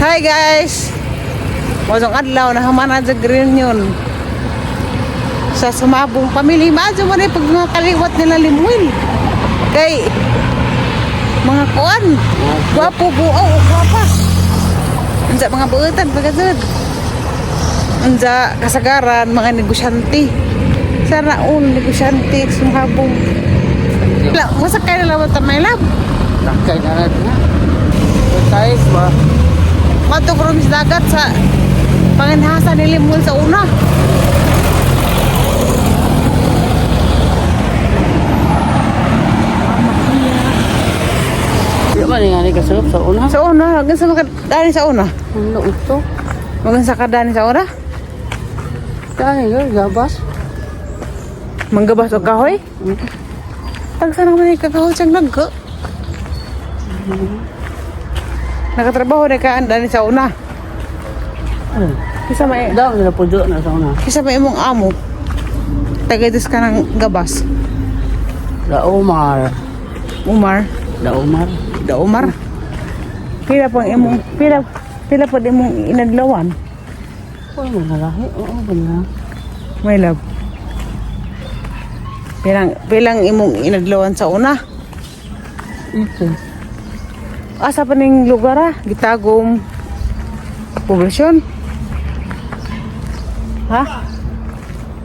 Hi guys! Mosong adlaw na humana sa reunion sa sumabong pamilya. Maadyo mo na pag mga kaliwat nila Limuel. Kay mga kuan, gwapo buo, gwapa. Unsa mga buutan pagkasud. Unsa kasagaran mga negosyante. Sana all negosyante sumabong. La, masakay na lang ta may lab. Sakay na natin ha. Size ba? Madto ko sa dagat sa panginhasa ni Limuel sa una. Di ba nga ni kasulop sa una? Sa una, hanggang sa makadani sa una. Ano ito? Hanggang sa kadani sa una. Kaya nga, gabas. Manggabas og kahoy. Tagsa naman ay kakahoy siyang nagko. Nakatrabaho na ka andani sa una. Kisa may Daw nila pujo na sa una. kisa may imong amo. Tagay ka ng gabas. Da Omar. Umar, Da Omar. da Umar. Pila pang imong pila pila pa imong inadlawan. Uy, mga lahi. Oo, ganda. My love. Pilang pilang imong inadlawan sa una. Ito. Asa pa ning lugar ah? Gitagom poblasyon. Ha?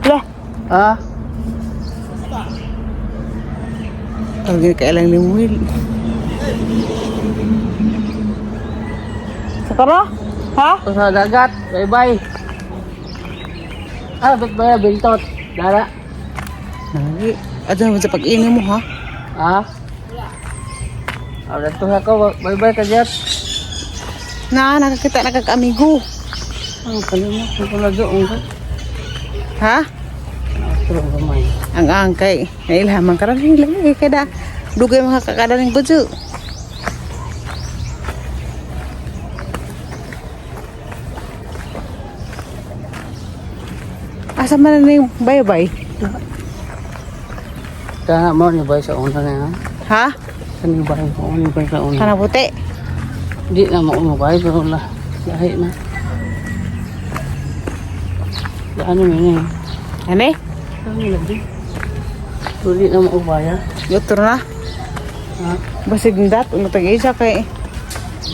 Lah, Ah? tawagin ka ilang limuil. Sa tara? Ha? Sa dagat. Bye-bye. Ah, ba't ba bintot? Dara. Lagi. Ato naman sa pag-ini mo ha? Ah? Ah, dato ako. Bye-bye ka dyan. Na, nakakita na kag-amigo. Ang kalimot. Ang kalago. Ang Ha? Pero gamay. Ang angkay. Nailhaman ka rin. Lagi kada. Dugay mga kakadaning gudyo. Asa man na yung bye-bye? Kaya mo ni bay sa una na ha. Ha? Kani bay mo ni bay sa una. Kana puti? Di na mo mo bay pero lah lahi na. Ano ni? Ano? Ano lagi? Tuli na mo bay ha. Yutro na. Ha? Basig dat, ano tag-isa kay...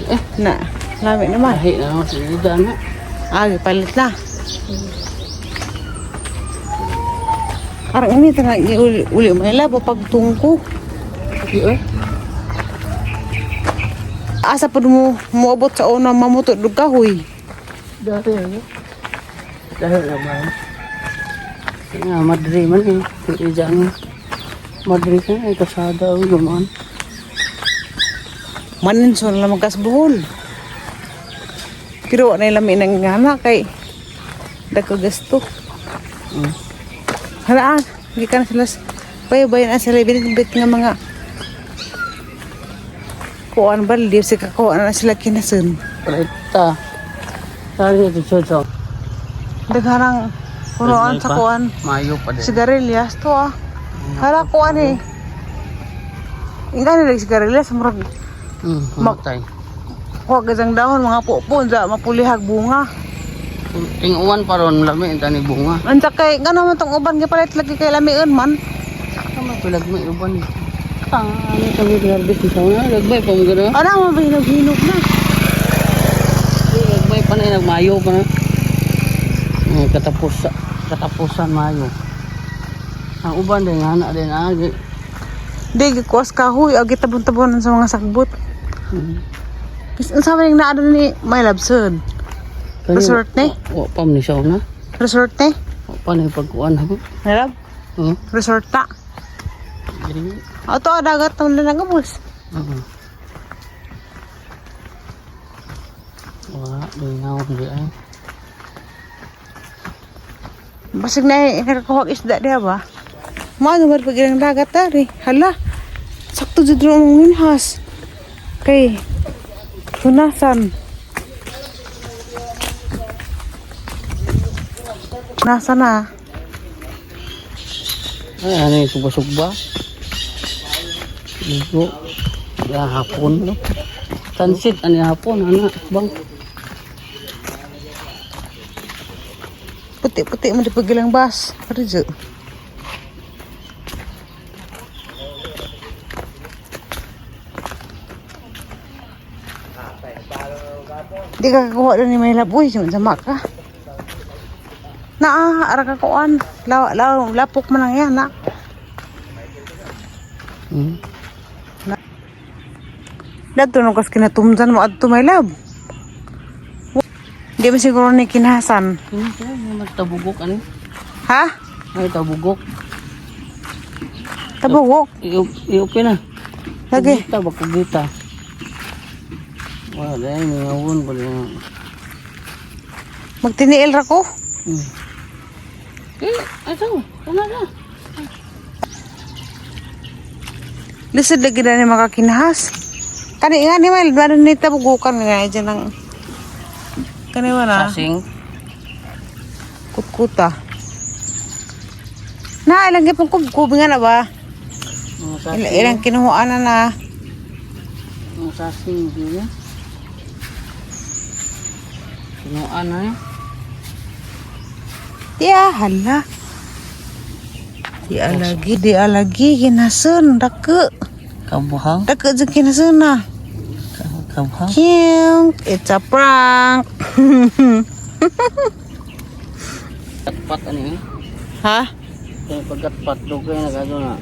Eh, Na, lami naman. lahi na mo sige na. Ah, palit na. Parang ini tanag uli, uli may labo pagtungko. Di oy. Asa pud mo moabot sa una mamuto dug kahoy. Dati ano? Dahil na ba? Nga Madri man eh. Di dyan. Madri ka ay kasada o gumaan. Maninso na lang magkas Bohol. Pero wa na lami nang ngana kay dagko gasto. Halaan, hindi ka na sila bayo-bayo na sila binibit nga mga kuan ba live sa kakuan na sila kinasun. Preta. Sari ito chocho. Daghanang kunoan sa kuan. Mayo pa din. Sigarilyas to ah. Hala kuan eh. Ingani nila sigarilyas murag Matay. kuha gazang dahon mga pupo unsa mapulihag bunga. Tinguan pa ron lami ang tani bunga. Unsa kay ngano man tong uban gipalit lagi kay lamion man. Tama ko lagmay uban. Ah, ano kami harvest sa una? Lagbay pa mo gano'n. Ana mo ba hinog-hinog na? Lagbay pa na nagmayo pa na. Eh, katapos katapusan Mayo. Ang uban din ana din agi. Di gikuas kahoy ag gitabon-tabonan sa mga sagbot. Bis unsa man ning naa ni My Love Son? Resort ni? Wa pa man siya una. Resort ni? Wa pa ni pagkuan ha. My Love? Resort ta. Diri. Ato dagat naman na nagabos. Oo. Wa di na di ay. Basig na nakakuha isda diha ba? Maano man pag ilang dagat tari. Hala. Sakto jud ro ang minhas. Kay tunasan. Nasa na? Ay, ano yung sugba-sugba? Ligo. Ya, hapon. No? Sunset, ano yung hapon, ano? Bang. Puti-puti mo di pagilang bas. Parjo. Di ka kakuha na ni may laboy. Sama ka. Naa, ara ka kuan. Law, law, lapok man lang yan, na. Dato nung kas kinatumdan mo adto, my love. Di mo siguro ni kinahasan. Magtabugok ani. Ha? Ay tabugok. Tabugok. I-open na. Lagi. Kugita ba kugita? Wala dahil may awon ba niya. Magtiniil ra ko. Eh, ato, kana na. Lisod lagi na ni makakinahas. Kani nga ni Mel, ano ni tabugukan nga dyan ang kani na Sasing. Kutkuta. Na ilang gipong kubkub nga na ba? Mga sasing. Ilang kinuhaan na na. Mga sasing niya. Kinuan na eh. Di ah, hala. Di alagi kinasun dake. Kabuhang. Dake jeng kinasun na. Kabuhang. Cute. It's a prank. Gatpat ani eh. Ha? Kaya paggatpat dugay na kadto na.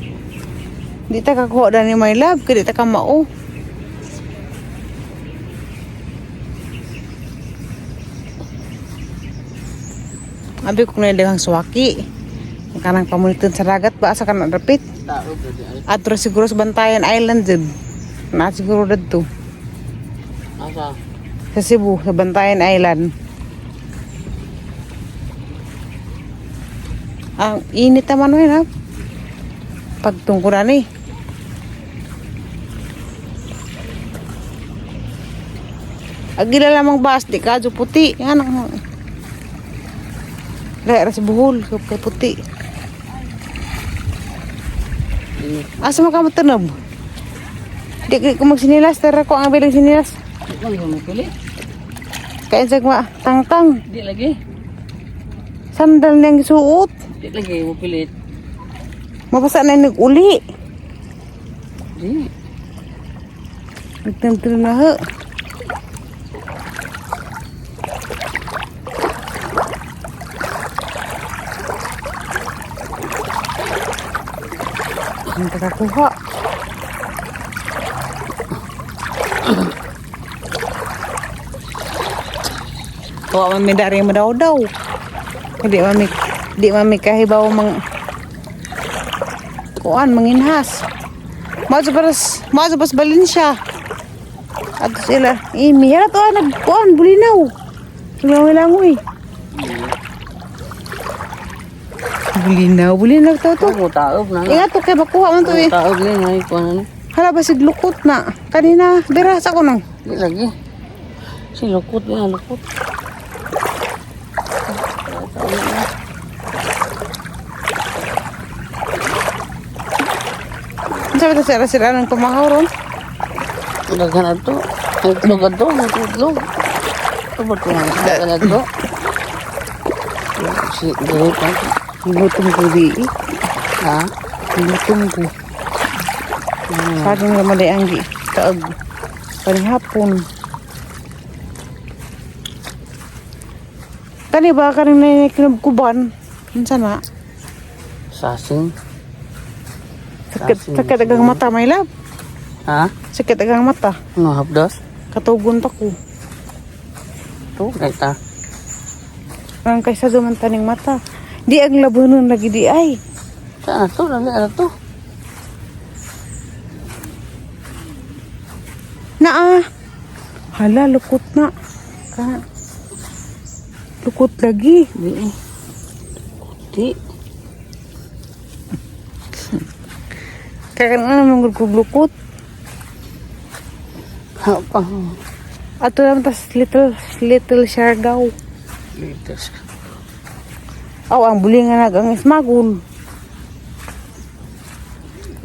Di ta kakuha na ni my love, kaya di ta ka mao. Abi kung naidaghang suwaki. Ang kanang pamulitan sa dagat ba sa kanang rapit. Tao pwede ay. Atro siguro sa Bantayan Island jud. Na siguro dadto. Asa? Sa Cebu, sa Bantayan Island. Ang init naman yun ha. Pagtungkuran eh. Agila lamang bas, di kadyo puti. Yan ang... Lahi ra sa buhol, kay puti. Ini. Asa man ka matunob? Di ko magsinilas, tara ko ang bilang sinilas. Di ko mo pili. Kain sa ma, tangtang. Di lagi. Sandal niyang gisuot. Di lagi mo pilit. Mabasa na yung nag-uli. Di. Nagtintin na ho. Ang takakuha. Kuha man mi dari mo daw daw. Di man mi kahibaw mang kuan manginhas. Mazo pas Valencia. Ato sila. Eh, mihira to ah, nagkuan bulinaw. Langoy-langoy. Bulinaw, bulinaw to to. Mo taob na. Ingat to kay makuha man to eh. Taob ni ngay ko na ni. Hala ba sig lukot na. Kanina, bira sa ko nung. Di lagi. Si lukot niya, lukot. Unsa ba to sira sira ng pamahaw ron? Daghan ato. Itlog ato, itlog. Ito ko nga daghan ato. Si dili pa. Gutom ko di. Eh. Ha? Gutom ko. Sadong naman di ang gi taag panihapon. Kani ba kaning na kinubkuban? Unsa na? Sasing. Sakit, Sasing. sakit agang mata, my love. Ha? Sakit agang mata. Ano hapdos? Katugon pa ko. To kay ta. Ang kaysa duman taning mata. Di ang labunon lagi di ay. Saan to? Dali ano to? Naa. Hala, lukot na. Ka. Lukot lagi. Di. Di. Kaya nga naman gud kog lukot. Ha pa. Ato lang tas little little Siargao. Litas. Aw, ang bulingan nag ang ismagul.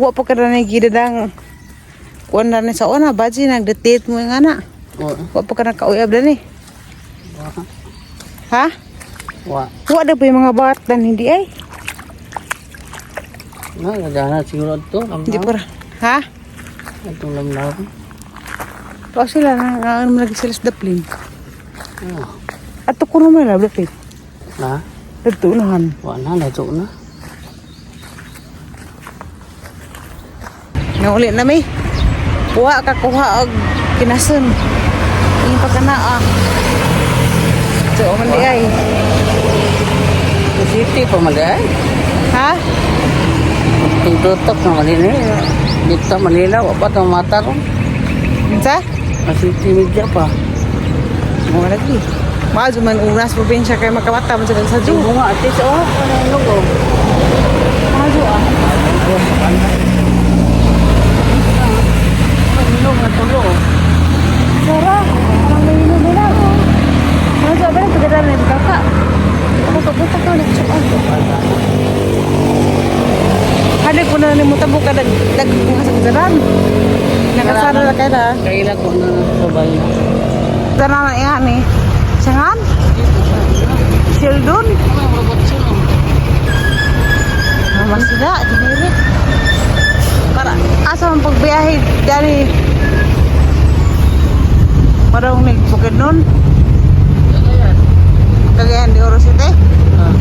Wa pa kada na gidadang kuan na ni sa una baji nagdetete mo nga na. Oh. Wa pa ka nakauyab dani. Ha? Wa. Wa na pa yung mga batan, hindi ay. Na, gagana siguro ito. Hindi pa. Ha? Itong lamlaw. Pa sila na ano lagi sila sa daplin. Ah. Ato ko naman la daplin. Na, Dito unahan. wa na, lato na. Nauli na mi. Kuha ka kuha og kinasun. Yung pagkana ah. So man di ay. City pa man ay. Ha? Tututok na Manila. Dito Manila, wa pa ta mata ron. Unsa? City media pa. Mo lagi. Maazo man unas probinsya kay makabata man sa sa Yung bunga ate sa oh, ano logo. Maazo ah. Ano nga tulo? Sara, ang may nila. Maazo ba na pagdala ni kaka? Ako ka buta ka nagsukan. Hali ko na nimo tabo ka dag dag mga sa jalan. Nakasara na kay na. Kaila ko na sabay na. Tara na iya ni. Sangan? Sheldon? Ano robot siya? Mama sila, diniri. Para asa man pagbiyahe dali. Parang may bukid nun. Kaya. Cagayan de Oro City. Ah.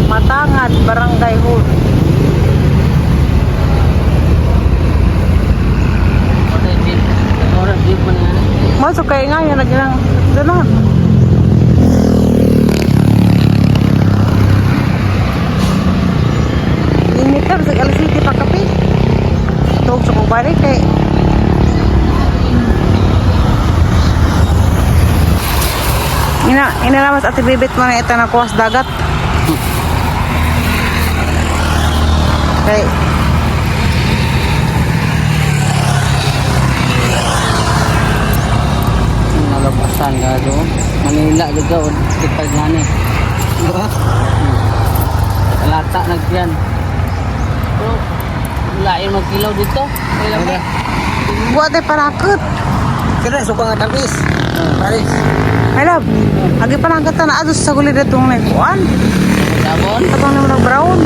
Matangad, Barangay Hall. Wala jeep. Wala jeep man yan. Masuk kay nga yan nagilang ganon. Limitar sa Gal City pa kape. Tuog sa kubari kay Ina inalamas ate bibit mo na ito na kuwas dagat. Kay Nalapasan ka doon. Manila juga o kita gani. Diba? Lata nagyan. So, lain magkilaw dito. Kailan ba? buat ay panakot. Kaya suka nga tabis. Paris. I love. Agi panangkat na ato sa gulid atong nagkuan. Dabon. Atong naman brown.